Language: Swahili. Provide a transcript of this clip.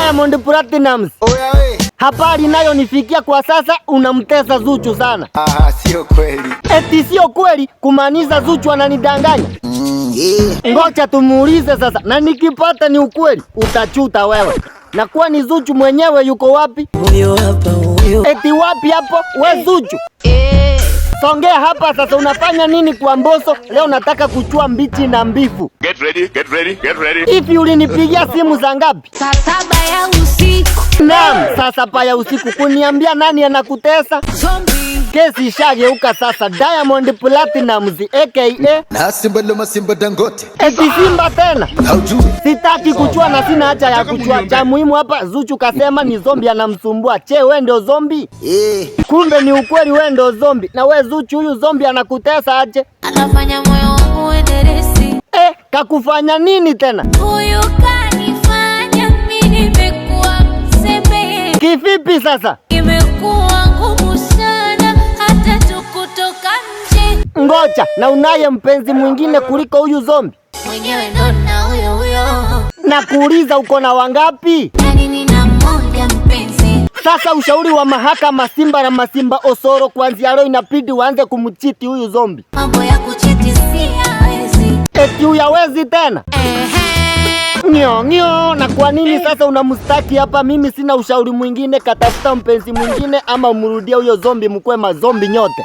Diamond Platnumz, Oya we. Habari inayonifikia kwa sasa, unamtesa Zuchu sana. Ah, sio kweli. Eti sio kweli, kumaanisha Zuchu ananidanganya? Ngoja tumuulize sasa, na nikipata ni ukweli utachuta wewe. Na kuwa ni Zuchu mwenyewe yuko wapi? Huyo hapa huyo. Eti wapi hapo? We Zuchu, songea hapa sasa. Unafanya nini kwa Mbosso leo? Nataka kuchua mbichi na mbivu. Get ready, get ready, get ready. Hivi ulinipigia simu za ngapi? Saa 7 ya usiku. Naam, saa 7 ya usiku kuniambia nani anakutesa? Zombie. Kesi ishageuka sasa. Diamond Platnumz aka Na Simba loma Simba Dangote. Eti Simba tena? Haujui. Sitaki kuchua na sina haja ya kuchua. Cha muhimu hapa Zuchu kasema ni zombi anamsumbua. Che, we ndio zombi? Eh. Kumbe ni ukweli, we ndio zombi. Na we Zuchu, huyu zombi anakutesa aje? Anafanya moyo wangu uende resi. Eh, kakufanya nini tena? Huyu kanifanya mimi nimekuwa mzembe. Kivipi sasa? Imekuwa ngumu sana hata tu kutoka nje. Ngoja, na unaye mpenzi mwingine kuliko huyu zombi? Mwenyewe ndo na huyo huyo. Na kuuliza uko na wangapi? Yani nina mmoja mpenzi. Sasa ushauri wa mahakama, Simba na Masimba Osoro, kuanzia leo inabidi uanze kumchiti huyu zombi. Mambo ya kuchiti siyawezi. Eti uyawezi tena? Ehe. Ng'o ng'o, na kwa nini sasa unamstaki hapa? Mimi sina ushauri mwingine, katafuta mpenzi mwingine ama umrudie huyo zombi, mkwe mazombi nyote.